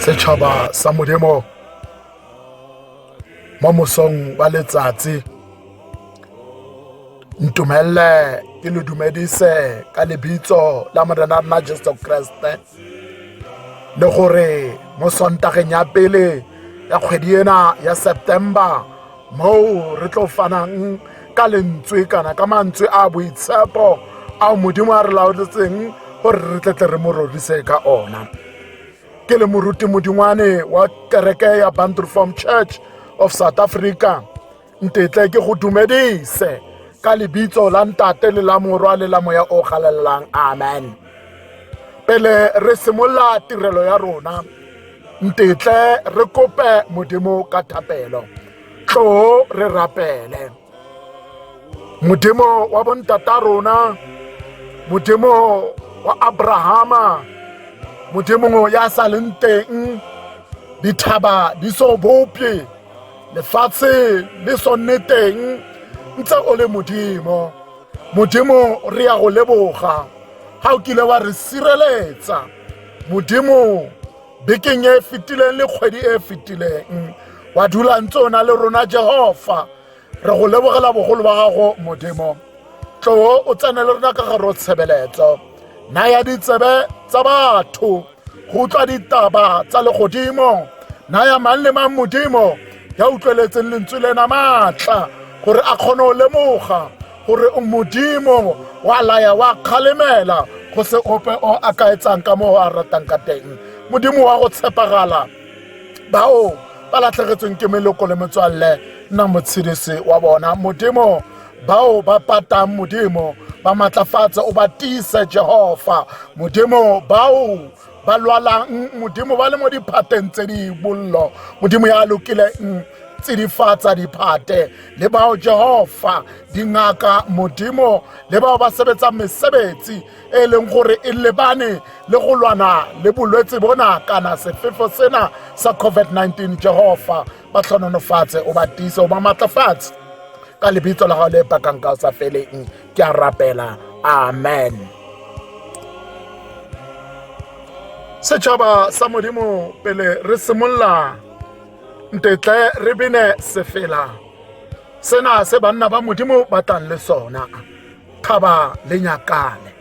Setšhaba sa Modimo mo mosong wa letsatsi ntumelle ke le dumedise ka lebitso la Morena rona Jesu Kriste le gore mo Sontageng ya pele ya kgwedi ena ya September moo re tlo fanang ka lentswe kana ka mantswe a boitshepo ao Modimo a re laoletseng gore re tletle re mo rorise ka ona. Ke le moruti Modingwane wa kereke ya Bantu Reform Church of South Africa, ntetle ke go dumedise ka lebitso la Ntate le la Morwa le la Moya o galalelang, amen. Pele re simolola tirelo ya rona, ntetle re kope Modimo ka thapelo. Tlo re rapele. Modimo wa bontata rona, Modimo wa Abrahama, Modimo ya sa leng teng, dithaba di so bopye, lefatshe le so nne teng, ntse o le Modimo. Modimo re ya go leboga ga o kile wa re sireletsa. Modimo bekeng e fetileng le kgwedi e fetileng wa dula ntse o na le rona Jehova. Re go lebogela bogolo ba gago Modimo. Tlo o tsene le rona ka gare o tshebeletso. Naya ditsebe tsa batho go utlwa ditaba tsa legodimo. Naya mang le mang Modimo ya utlweletseng lentswe lena maatla gore a kgone go lemoga gore o Modimo wa laya wa kgalemela go se ope o a ka etsang ka moo a ratang ka teng. Modimo wa go tshepagala, bao ba latlhegetsweng ke meloko le metswalle, nna motshedisi wa bona. Modimo, bao ba patang Modimo, ba matlafatse o ba tiise Jehova. Modimo, bao ba lwalang Modimo ba le mo diphateng tse di bollo, Modimo ya lokileng tsidifatsa diphate le bao Jehova dingaka Modimo le bao ba sebetsang mesebetsi e leng gore e lebane le go lwana le bolwetse bona kana sefefo sena sa COVID-19. Jehova ba tlhononofatse o ba tiise o ba matlafatse ka lebitso la gago le pakang ka o sa feleng, ke a rapela, amen. Setšhaba sa Modimo, pele re simolola ntetle re bine sefela sena se banna ba Modimo ba tlang le sona, thaba le nyakane.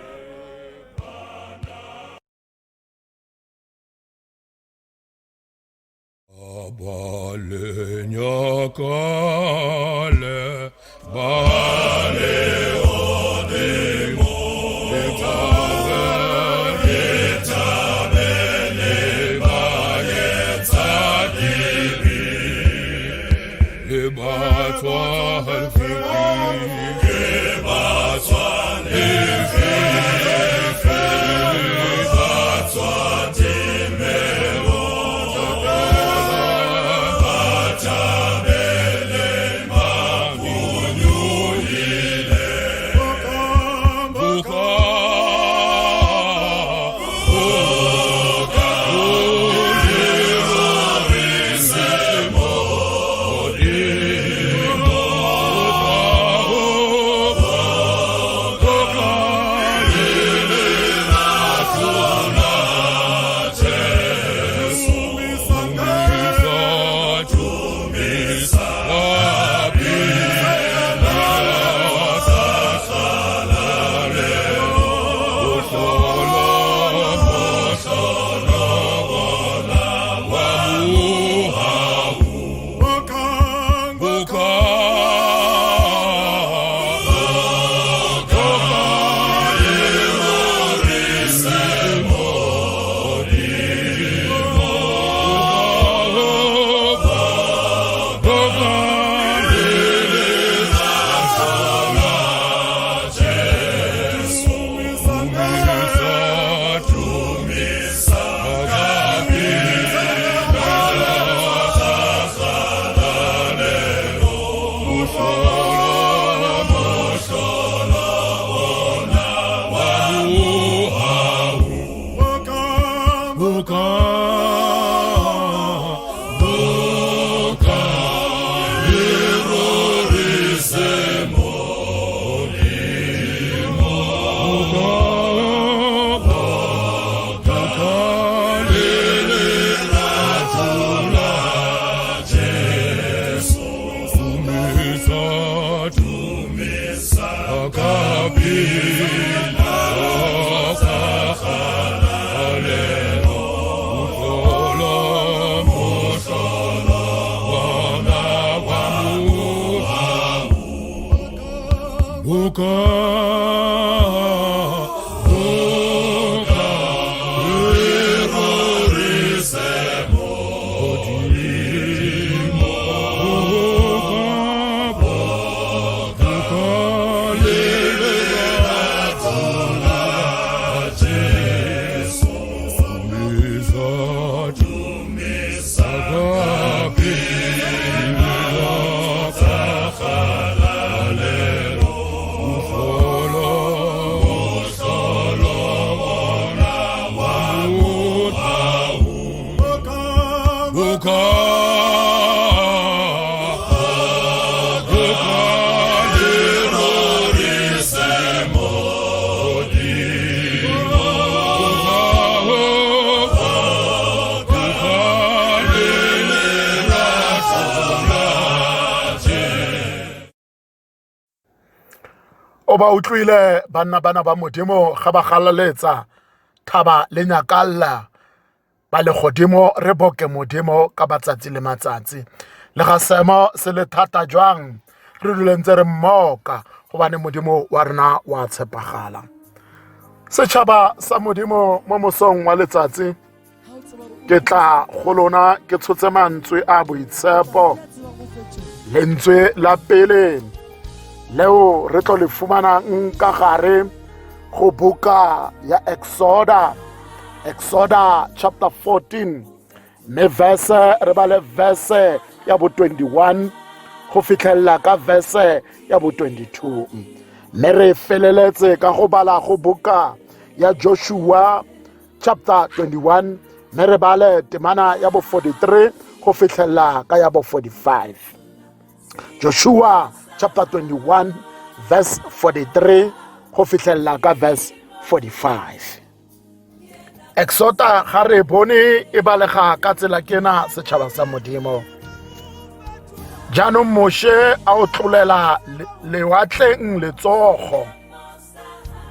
Ba le nyakale, ba le O ba utlwile banna bana ba Modimo ga ba galaletsa thaba le nyakalla ba legodimo re boke Modimo ka matsatsi le matsatsi. Le ga seemo se le thata jwang, re dule ntse re mmoka gobane Modimo wa rena wa tshepagala. Setšhaba sa Modimo mo mosong wa letsatsi ke tla go lona ke tshotse mantswe a boitshepo. Lentswe la pele leo re tlo le fumanang ka gare go buka ya Exoda, Exoda chapter 14, mme verse re bale verse ya bo 21 go fitlhelela ka verse ya bo 22, mme re feleletse ka go bala go buka ya Joshua chapter 21, mme re bale temana ya bo 43 go fitlhelela ka ya bo 45. Joshua chapter 21 verse 43 go fitlhelela ka verse 45. Exota ga re bone e balega ka tsela kena setšhaba sa Modimo. Jaanong Moshe a o tlolela lewatleng letsogo,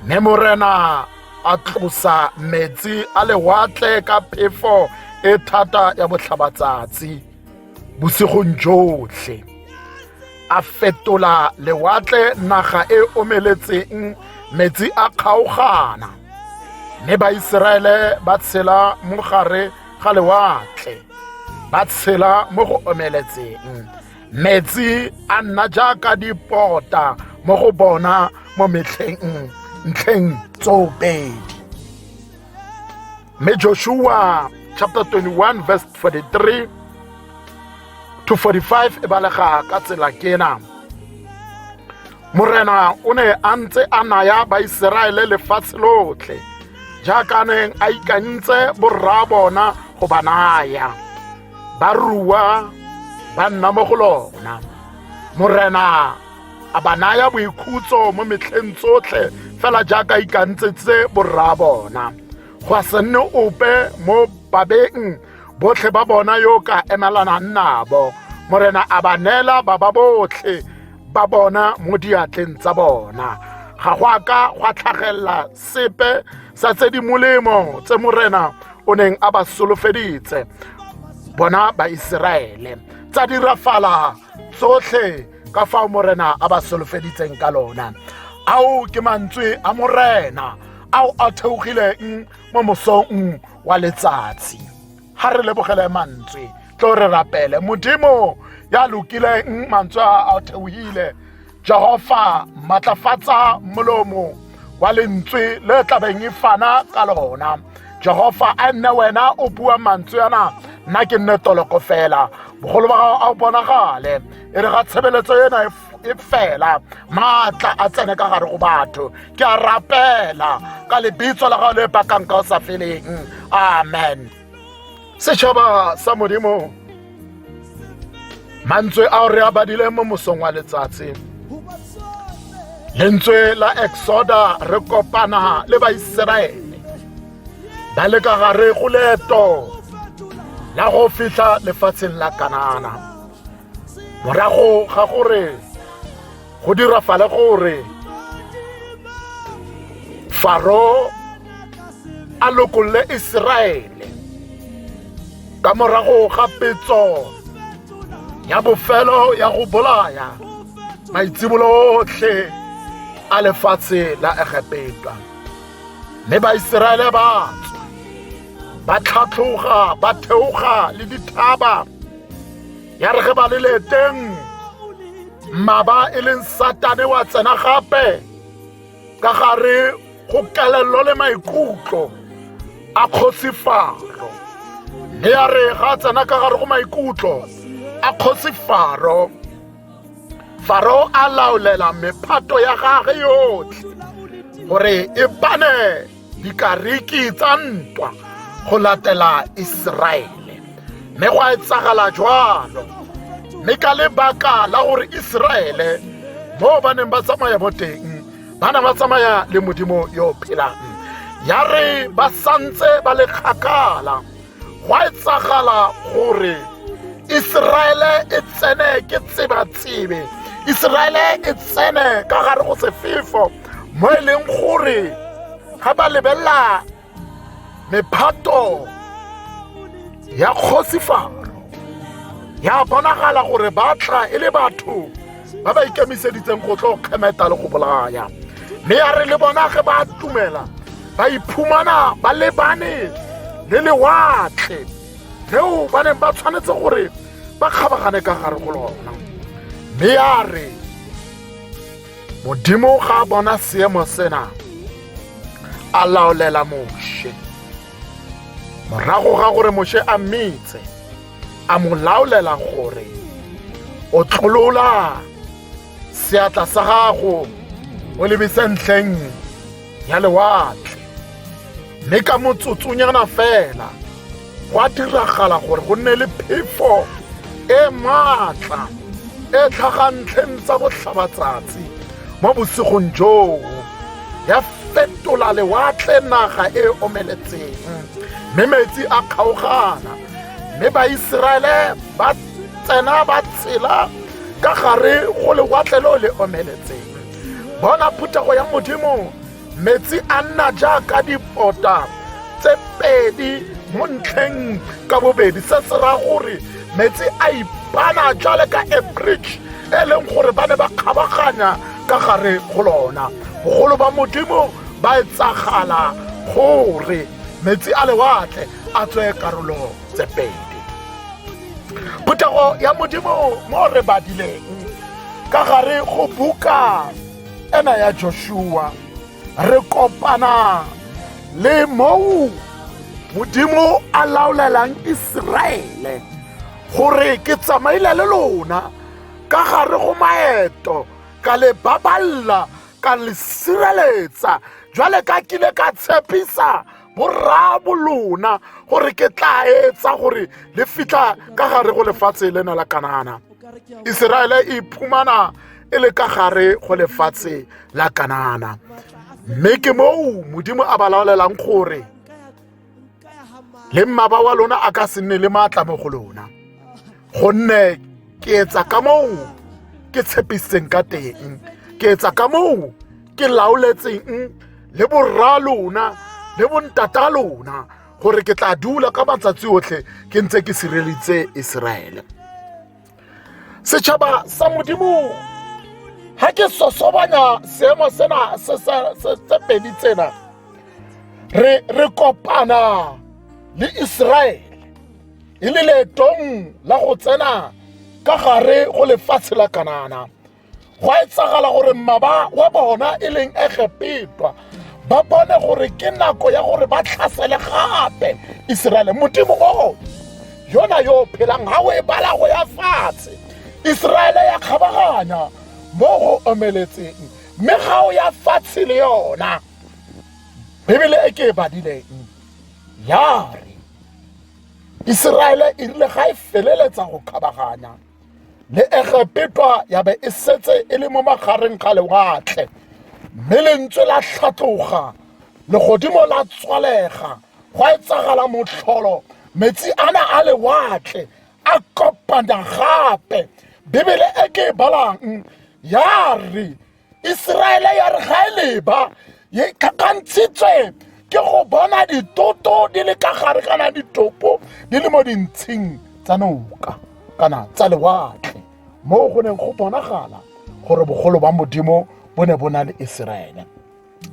mme Morena a tlosa metsi a lewatle ka phefo e thata ya botlhabatsatsi bosigong jotlhe, a fetola lewatle naga e omeletseng, metsi a kgaogana, mme Baiseraele ba tshela mo gare ga lewatle, ba tshela mo go omeletseng. Metsi a nna jaaka dipota mo go bona mo metlheng ntlheng tsoopedi. Mme Joshua chapter 21 verse 43 to 45 e balega ka tsela kena. Morena o ne a ntse a naya Baiseraele lefatshe lotlhe jaaka a neng a ikantse borra bona go ba naya, ba rua ba nna mo go lona. Morena a ba naya boikhutso mo metlheng tsotlhe fela jaaka ikantse tse borra bona. Go a se nne ope mo babeng botlhe ba bona yo ka emelanang nabo. Morena a ba neela baba botlhe ba bona mo diatleng tsa bona. Ga go a ka gwa tlhagelela sepe sa tse di molemo tse Morena o neng a ba solofeditse bona Baiseraele, tsa dirafala tsotlhe ka fao Morena a ba solofeditseng ka lona. Ao ke mantswe a Morena ao a theogileng mo mosong wa letsatsi. Ha re lebogele mantswe, tlo re rapele Modimo ya lokileng. Mantswe a a theogile. Jehova, matlafatsa molomo wa lentswe le tlabeng e fana ka lona. Jehova, a nne wena o bua mantswe ana, nna ke nne toloko fela. Bogolo ba gago a o bonagale, e re ga tshebeletso ena e fela, maatla a tsene ka gare go batho. Ke a rapela ka lebitso la gago le bakang ka o sa feleng. Amen. Setšhaba sa Modimo, mantswe ao re a badileng mo mosong wa letsatsi, lentswe la Exoda, re kopana le Baiseraele ba le ka gare go leeto la go fitlha lefatsheng la Kanana, morago ga gore go dirafale gore Faro a lokolle Iseraele ka morago ga petso ya bofelo ya go bolaya maitsibolo otlhe a lefatshe la Egepeta. Mme Baiseraele ba tswa, ba tlhatlhoga, ba theoga le dithaba. Ya re ge ba le leeteng, mmaba e leng Satane wa tsena gape ka gare go kelello le maikutlo a kgosi Faro. Mme ya re ga a tsena ka gare go maikutlo a kgosi Faro, Faro a laolela mephato ya gage yotlhe gore e bane dikariki tsa ntwa go latela Iseraele. Mme go a etsagala jwalo. Mme ka lebaka la gore Iseraele mo ba neng ba tsamaya mo teng Ba ne ba tsamaya le Modimo yo phelang. Ya re ba santse ba le kgakala, gwa etsagala gore Iseraele e tsene ke tseba-tsebe, Iseraele e tsene ka gare go sefefo, mo e leng gore ga ba lebelela mephato ya kgosi Faro, ya bonagala gore ba tla e le batho ba ba ikemiseditseng go tlo kgemeta le go bolaya. Mme ya re le bona ge ba atumela, ba iphumana ba lebane le lewatle leo ba neng ba tshwanetse gore ba kgabagane ka gare go lona. Mme ya re Modimo ga a bona seemo sena, a laolela Moshe. Morago ga gore Moshe a mmitse, a mo laolela gore o tlolola seatla sa gago o lebise ntlheng ya lewatle. Mme ka motsotsonyana fela gwa diragala gore go nne le phefo e maatla e tlhagang ntlheng tsa botlhabatsatsi mo bosigong joo, ya fetola lewatle naga e omeletseng, mme metsi a kgaogana, mme Baiseraele ba tsena ba tshela ka gare go lewatle leo le omeletseng. Bona phuthego ya Modimo, metsi a nna jaaka dipota tse pedi mo ntlheng ka bobedi. Se se raya gore metsi a ipana jale ka a bridge e leng gore ba ne ba kgabaganya ka gare go lona. Bogolo ba Modimo ba etsagala gore metsi a lewatle a tswe karolo tse pedi. Phuthego ya Modimo, mo re badileng ka gare go buka ena ya Joshua, re kopana le moo Modimo a laolelang Iseraele gore ke tsamaile le lona ka gare go maeto, ka le baballa, ka le sireletsa, jwale ka kile ka tshepisa borrabo lona gore ke tla etsa gore le fitlha ka gare go lefatshe lena la Kanana. Iseraele e iphumana e le ka gare go lefatshe la Kanana, mme ke moo Modimo a ba laolelang gore le mmaba wa lona a ka se nne le maatla mo go lona, gonne ke etsa ka moo ke tshepisitseng ka teng, ke etsa ka moo ke laoletseng le borra lona le bontata lona gore ke tla dula ka matsatsi otlhe ke ntse ke sireleditse Iseraele. Setšhaba sa Modimo, ha ke sosobanya seemo sena se se pedi tsena, re kopana le Iseraele e le leetong la go tsena ka gare go lefatshe la Kanana. Gwa etsagala gore mmaba wa bona e leng Egepetwa ba bone gore ke nako ya gore ba tlhasele gape Iseraele. Modimo o yona yo phelang ga o e bala go ya fatshe, Iseraele ya kgabaganya mo go omeletseng, mme ga o ya fatshe le yona. Bibele e ke e badileng ya re Iseraele e rile ga e feleletsa go kgabaganya le Egepetwa, ya be e setse e le mo magareng ga lewatle, mme lentswe la tlhatloga, legodimo la tswalega, gwa etsagala motlholo, metsi ana a lewatle a kopana gape. Bibele e ke e balang ya re Iseraele ya re ga e leba ye tlhakantshitswe ke go bona ditoto di le ka gare kana ditopo di le mo dintshing tsa noka kana tsa lewatle, mo go neng go bonagala gore bogolo ba Modimo bo ne bo na le Iseraele.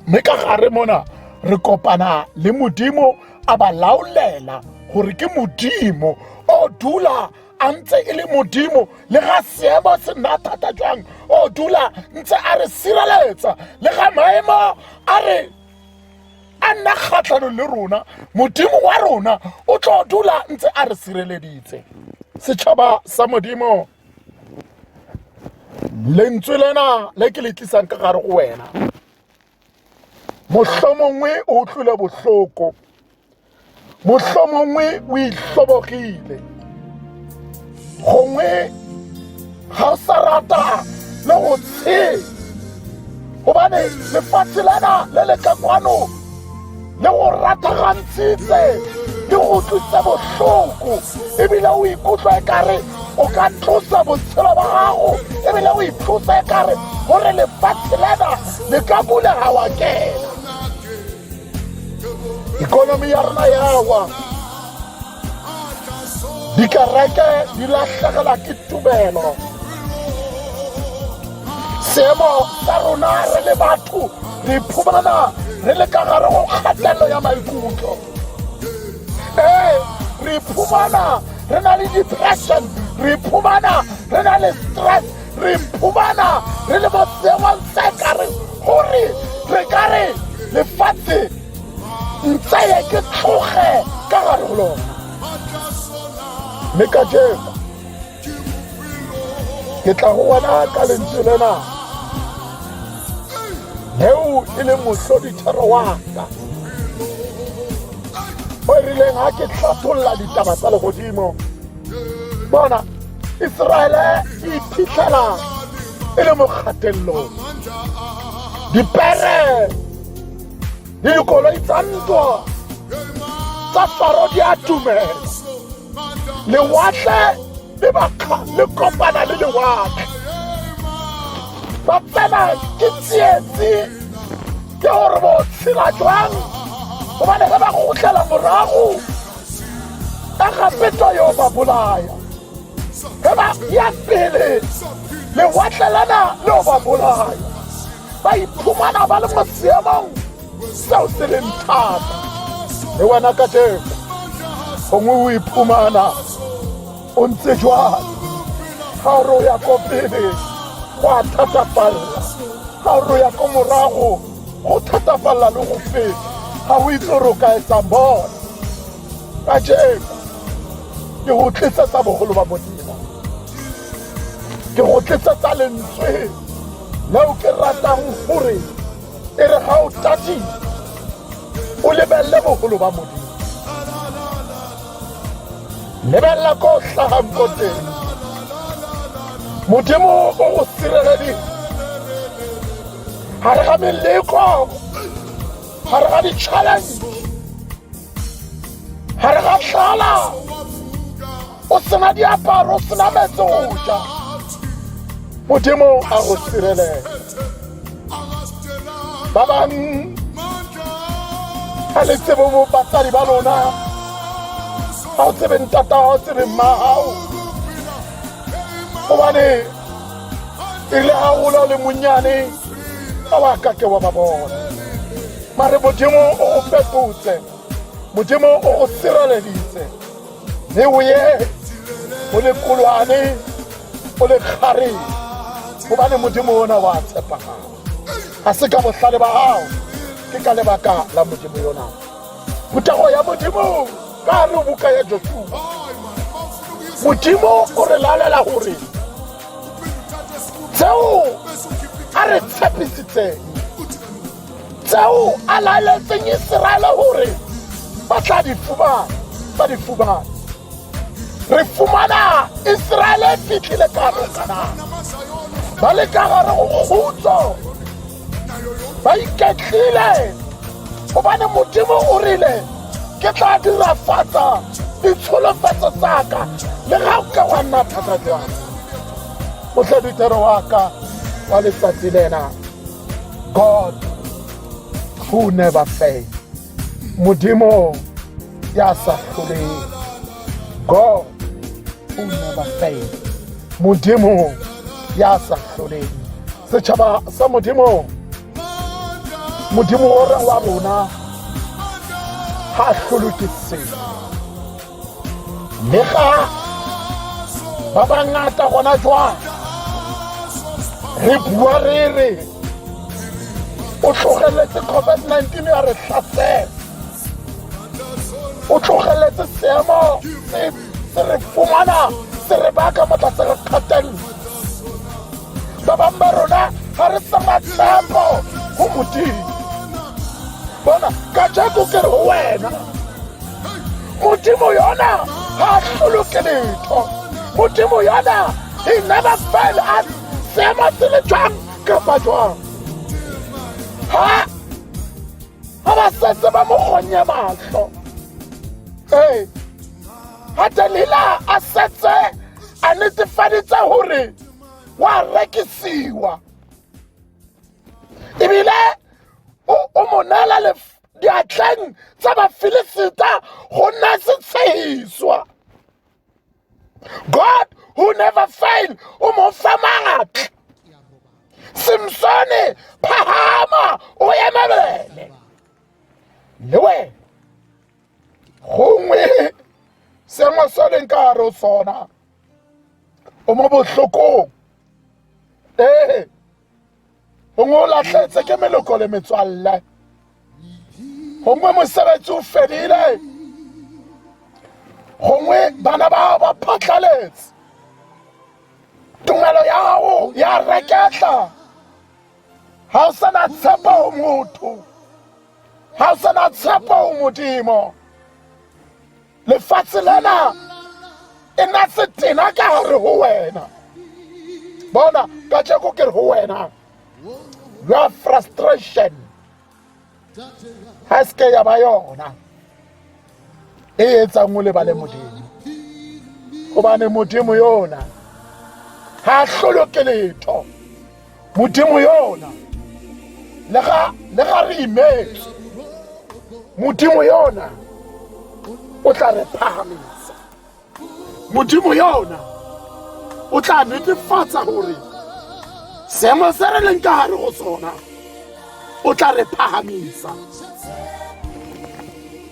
Mme ka gare mona re kopana le Modimo a ba laolela gore ke Modimo o dula a ntse e le Modimo le ga seemo se nna thata jwang, o dula ntse a re sireletsa le ga maemo a re a nna kgatlhanong le rona, Modimo wa rona o tlo dula ntse a re sireleditse. Setšhaba sa Modimo, lentswe lena le ke le tlisang ka gare go wena, mohlomongwe o utlwile bohloko, mohlomongwe o ihlobogile, gongwe ga o sa rata le go tshela. Gobane lefatshe lena le le ka kwano le go rathagantshitse, le go utlwise bohloko, ebile o ikutlwa e kare o ka tlosa botshelo ba gago, ebile o itlosa e kare gore lefatshe lena le ka bulega wa kena. Ikonomi ya rena yawa, dikereke di lahlegela ke tumelo. Seemo sa rona re le batho re iphumana re le ka gare go kgatelelo ya maikutlo. Ee, re iphumana re na le depression, re iphumana re na le stress, re iphumana re le mo seemong se kare gore re ka re lefatshe ntseye ke tloge ka gare go lona. Mme kajeko ke tla go wena ka lentswe lena leo e leng mohlodithero wa ka, o e rileng ha ke hlatholla ditaba tsa legodimo. Bona, Iseraele e iphitlhela e le mo kgatellong, dipere le dikoloi tsa ntwa tsa Faro di a tumela, lewatle le bakga le kopana le lewatle, ba tsena ke tsietsi ke gore bo tshela jwang, gobane ge ba gotlela morago Egepeta yo ba bolaya, ge ba ya pele lewatle lena leo ba bolaya, ba iphumana ba le mo seemong seo se leng thata. Le wena kajeko gongwe o iphumana o ntse jwalo, ga o re o ya ko pele go a thatafalela, ga o re o ya ko morago go thatafalela le go feta, ga o itse gore o ka etsang. Bona, kajeko ke go tlisetsa bogolo ba Modimo, ke go tlisetsa lentswe leo ke ratang gore e re ga o tadile o lebelele bogolo ba Modimo. Lebelela ko o hlagang ko teng, Modimo o go sireleditse gare ga meleko, gare ga di-challenge, gare ga tlala, o sena diaparo, o sena metsi go ja, Modimo a go sireletsa. Ba bang ga le tsebe bo batsadi ba lona, ga o tsebe ntata, ga o tsebe mma gago, gobane e rile ga gola o le monnyane ga wa ka ke wa ba bona. Mare Modimo o go fetotse, Modimo o go sireleditse, mme o ye o le kolwane o le kgareng, gobane Modimo ona wa tshepagala. Ga se ka bohlale ba gago, ke ka lebaka la Modimo yona. Phuthego ya Modimo, ka re buka ya Joshua, Modimo o re lalela gore tseo a re tshepisitseng, tseo a laeletseng Iseraele gore ba tla di fumana, ba di fumana. Re fumana Iseraele e fitlhile ka gare Kanana, ba le ka gare go kgutso, ba iketlile, gobane Modimo o rile ke tla dirafatsa ditsholofetso tsaka le ga o ka wa nna thata jwang. Motlhadithero wa ka wa letsatsi lena, God who never fails, Modimo ya sa hloleng. God who never fails, Modimo ya sa hloleng. Setšhaba sa Modimo, Modimo o re wa rona ga a hlolwe ke selo. Le ga ba bangata gona jwang re bua re re o tlogeletse COVID-19 ya re hlasela, o tlogeletse seemo se re fumana se re baka mo tlase ga kgatello. Ba bangwe ba rona ga re sa matshepo go Modimo. Bona, kajeko ke re go wena, Modimo yona ga a hlolwe ke letho. Modimo yona, he never fail us, seemo se le jwang kapa jwang. Ha ga ba setse ba mo kgonye mahlo. Ee, ha Delila a setse a netefaditse gore wa rekisiwa ebile o mo neela diatleng tsa Bafilisita go nna setshegiswa. God who never fail o mo fa maatla. Simsone, phahama o emelele. Le wena gongwe sengwe se leng ka gare o sona o mo bohlokong. Ee, gongwe o latlhetse ke meloko le metswalle, gongwe mosebetsi o fedile, gongwe bana bao ba phatlaletse, tumelo ya gago ya reketla, ga o sana tshepo ho motho, ga o sana tshepo ho Modimo. Lefatshe lena e na setena ka gare ho wena. Bona kajeko ke re ho wena, your frustration ha se ke ya ba yona e etsang o lebale Modimo, gobane Modimo yona ga a hlolwe ke letho. Modimo yona le ga re imetse, Modimo yona o tla re phahamisa. Modimo yona o tla netefatsa gore seemo se re leng ka gare go sona o tla re phahamisa.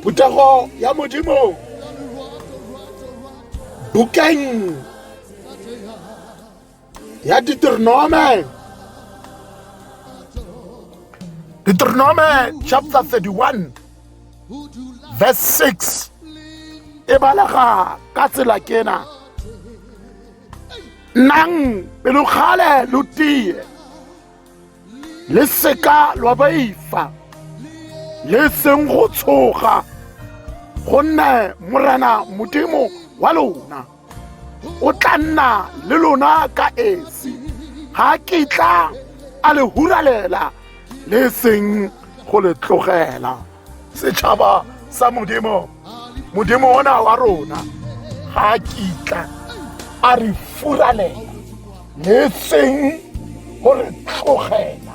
Phuthego ya Modimo, bukeng ya Deuteronome, Deuteronome chapter 31 verse 6 e balega ka tsela kena: nnang pelokgale lo tie, le seka lwa boifa le seng go tshoga, gonne Morena Modimo wa lona o tla nna le lona ka esi, ga kitla a le huralela le seng go le tlogela. Setšhaba sa Modimo, Modimo ona wa rona ga kitla a re furalela le seng go re tlogela,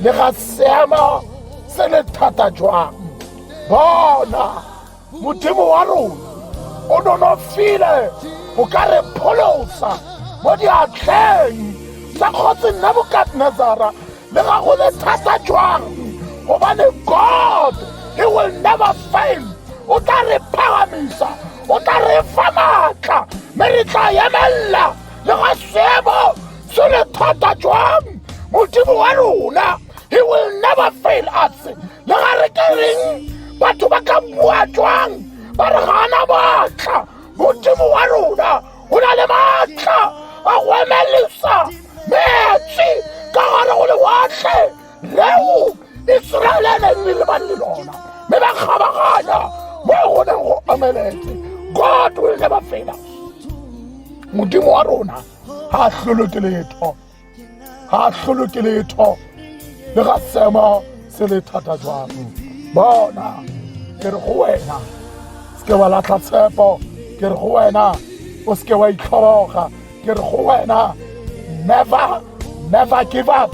le ga seemo se le thata jwang. Bona, Modimo wa rona o nonofile go ka re pholosa mo diatleng tsa kgotsi Nebukadnezara, le ga go le thata jwang, gobane God, he will never fail. O tla re phagamisa, o tla re fa maatla, mme re tla emelela le ga seemo se le thata jwang. Modimo wa rona, he will never fail us. Le ga re ke reng batho ba ka bua jwang ba re ga ana maatla, Modimo wa rona o na le maatla a go emelisa metsi ka gare go lewatle leo Iseraele e neng le lebane le lona, mme ba kgabaganya mo go neng go omeletse. God will never fail us. Modimo wa rona ga a hlolwe ke letho, ga a hlolwe ke letho, le ga seemo se le thata jwang. Bona, ke re go wena, se ke wa latlha tshepo. Ke re go wena, o se ke wa itlhoroga. Ke re go wena, never, never give up,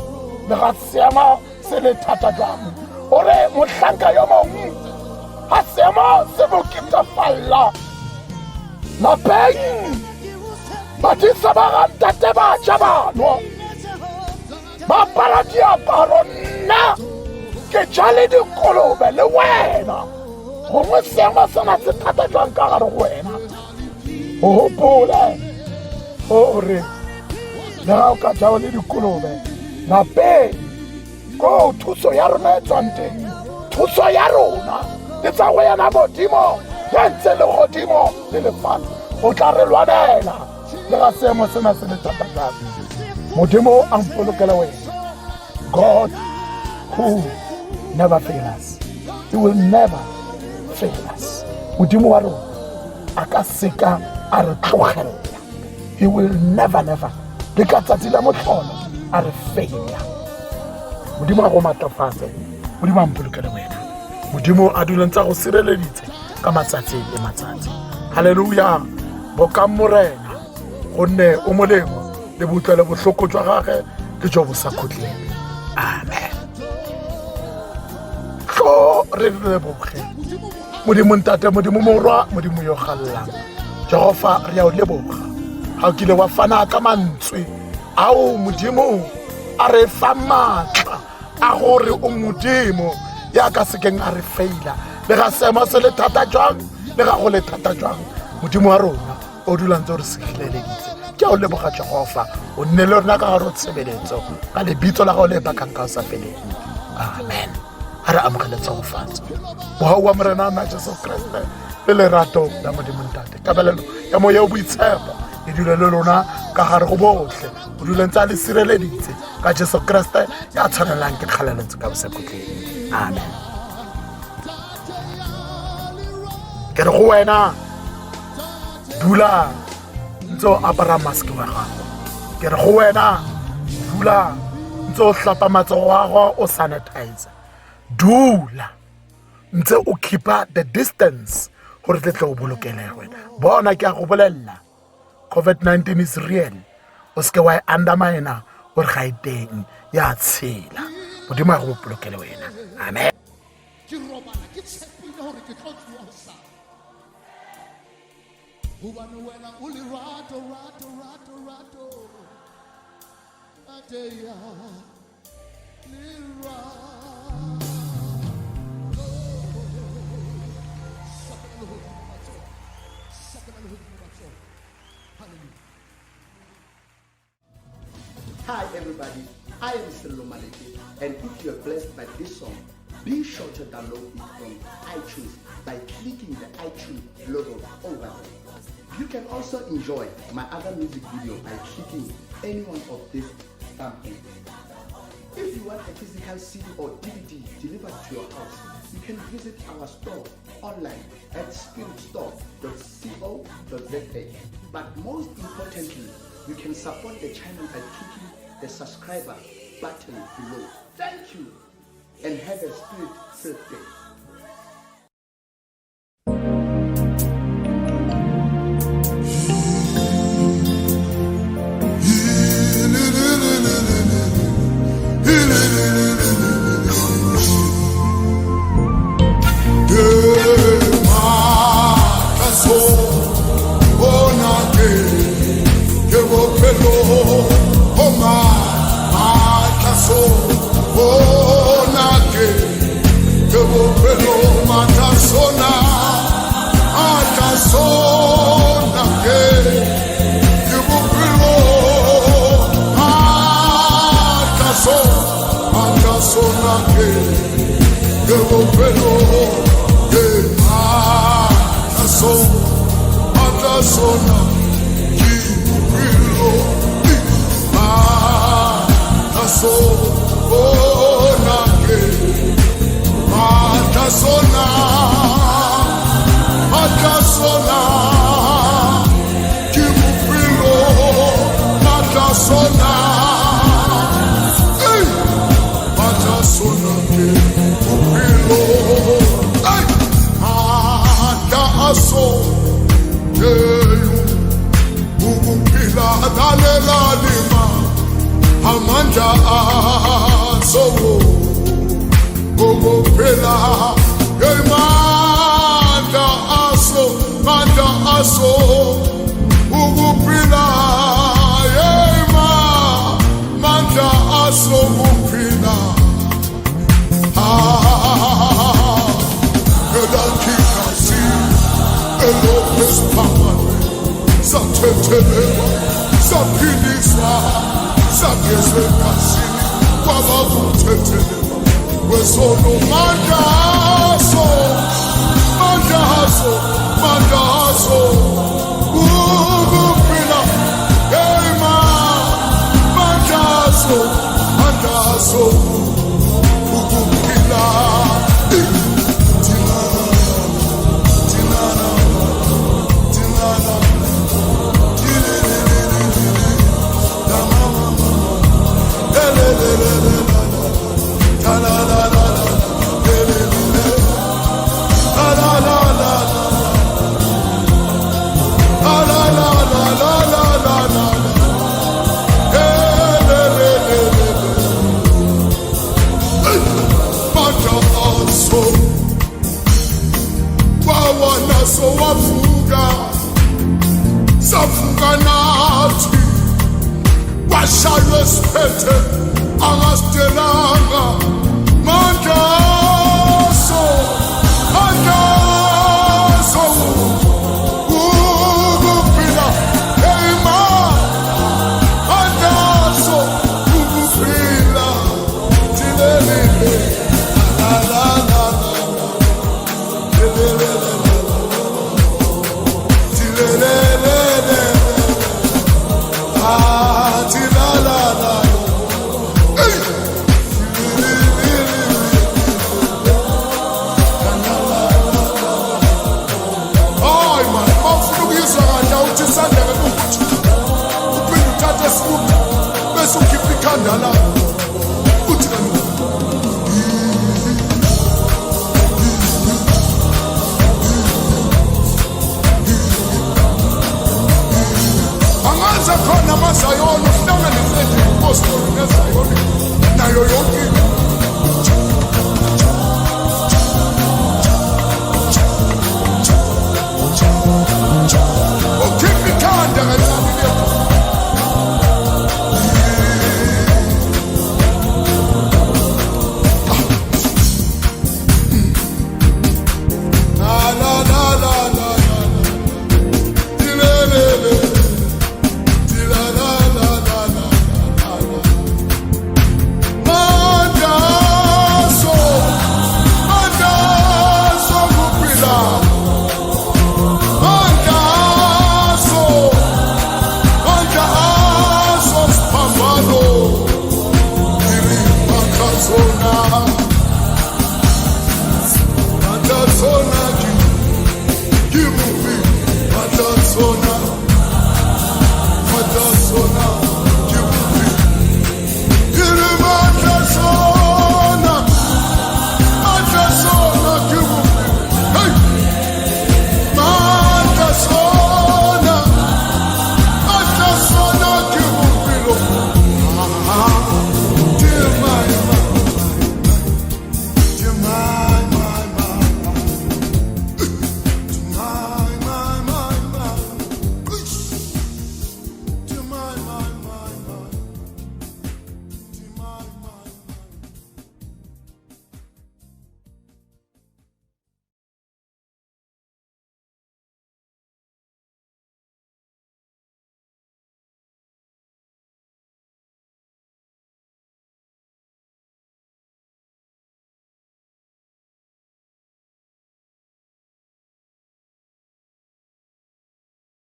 le ga seemo se le thata jwang. O re mohlanka yo mongwe ga seemo se mo kitafalla lapeng, badisa ba ga ntate ba ja, ba nwa, ba apara diaparo, nna ke ja le dikolobe. Le wena gongwe seemo sena se thata jwang ka gare go wena, o gopole gore le ga o ka ja le dikolobe lapeng, ko thuso ya rona e tswang teng, thuso ya rona e tswa go yena Modimo ya ntse legodimo le lefatshe. O tla re lwanela le ga seemo sena se le thata jang. Modimo a mpolokele wena. God who never fail us, he will never fail us. Modimo wa rona a ka seka a re tlogelela. He will never, never, le ka tsatsi la motlholo a re faila. Modimo a go matlafatse, Modimo a mpolokele wena, Modimo a duleng tsa go sireleditse ka matsatsi le matsatsi. Halleluja. Bokang Morena, gonne o molemo, le boutlwelo bohloko jwa gage ke jo bo sa khutleng. Amen. Tlo re leboge Modimo Ntate, Modimo Morwa, Modimo yo gallang. Jehova, re ya o leboga ga o kile wa fana ka mantswe ao Modimo a re fa maatla a gore o Modimo ya ka sekeng a re feila, le ga seemo se le thata jwang, le ga go le thata jwang, Modimo wa rona o dulang tse o re segileleditse. Ke a o leboga Jehova, o nne le rona ka gare o tshebeletso, ka lebitso la gago le bakang ka o sa feleng. Amen. Ga re amogele tshegofatso. Mogau wa Morena na Jesu Kriste le lerato la Modimo Ntate, kabelelo ya moya o boitshepo e dule le lona ka gare go botlhe, o dule ntse a le sireleditse ka Jesu Kriste ya tshwanelang ke kgalaletso ka bosakhutleng. Amen. Ke re go wena, dula ntse o apara mask wa gago. Ke re go wena, dula ntse o hlapa matsogo a gago, o sanitizer. Dula ntse o keepa the distance gore tle tle o bolokelege. Bona, ke a go bolelela, COVID-19 is real. O seke wa e undermina gore ga e teng, ya tshela. Modimo a go bolokele wena. Amen. Ke robala ke tshepile gore ke tlo tsoa hosane, hobane wena o lerato, rato, rato, rato, ateya lerato. Sakana le hodimo matsoho, sakana le hodimo matsoho. Hallelujah. Hi everybody, I am Sello Maleke, and if you are blessed by this song, be sure to download it from iTunes by clicking the iTunes logo over there. You can also enjoy my other music video by clicking any one of these thumbnails. If you want a physical CD or DVD delivered to your house, you can visit our store online at spiritstore.co.za. But most importantly, you can support the channel by clicking the subscriber button below. Thank you, and have a spirit-filled day. Amandla aso ukuphila, mandla aso, mandla aso ukuphila, mandla aso ukuphila. Elakhikhasi elopesiphambane sathethelelwa, saphiliswa, sagezwe egazini, kwaba kuthethelelwa kwesono. Mandla aso, mandla aso, mandla aso ukuphila, hey ma, mandla aso, mandla aso ukuphila. Wavuka, savuka nathi, washaywa esiphethe, angasidelanga.